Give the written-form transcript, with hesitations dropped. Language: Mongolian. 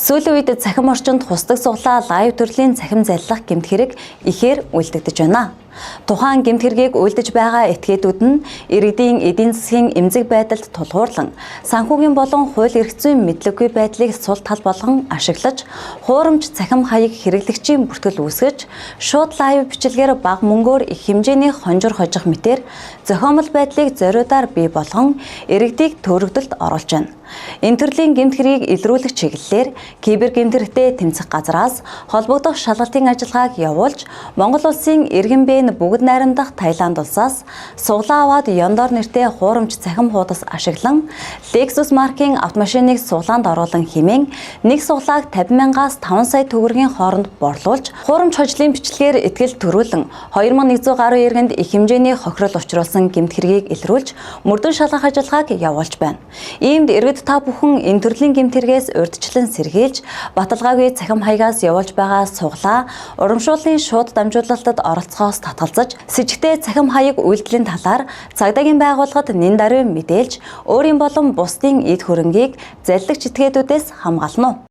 Сүүлийн үед цахим орчинд хусдаг суглаа live төрлийн цахим заллах гэмт хэрэг ихээр үйлдэгдэж байна. Тухайн гэмт хэргийг үйлдэж байгаа этгээдүүд нь иргэдийн эдийн засгийн эмзэг байдалд тулгуурлан санхүүгийн болон хууль эрх зүйн мэдлэггүй байдлыг сул тал болгон ашиглаж, хуурамч цахим хаяг хэрэглэгчийн бүртгэл үүсгэж, шууд live бичлэгээр бага мөнгөөр их хэмжээний хонжир хожих мэтээр зохиомол байдлыг зориудаар бий болгон иргэдийг төөрөгдөлд оруулж байна. Энэ төрлийн гэмт хэргийг илрүүлэх чиглэлээр кибер гэмт хэрэгтэй тэмцэх газраас холбогдох шалгалтын ажиллагааг явуулж, Монгол улсын иргэн бэн бүгд найрамдах Таиланд улсаас суглаа аваад Ёндор нэртэй хуурамч цахим хуудас ашиглан Lexus маркийн автомашиныг суглаанд оруулан хэмээн нэг суглааг 50 мянгаас 5 сая төгрөгийн хооронд борлуулж, хуурамч хожлын бичлэгээр итгэл төрүүлэн 2100 гаруй иргэнд их хэмжээний хохирол учруулсан гэмт хэргийг илрүүлж, мөрдөн шалгах ажиллагааг явуулж байна. Иймд иргэд та бүхэн энэ төрлийн гэмт хэрэгээс урьдчилан сэргийлж, баталгаагүй цахим хаягаас явуулж байгаа суглаа урамшууллын шууд дамжуулалтад оролцохоос татгалзаж, сэжигтэй цахим хаяг үйлдэлийн талаар цагдаагийн байгууллагад нэн даруй мэдээлж, өөрийн болон бусдын эд хөрөнгийг заллагч этгээдүүдээс хамгаална уу?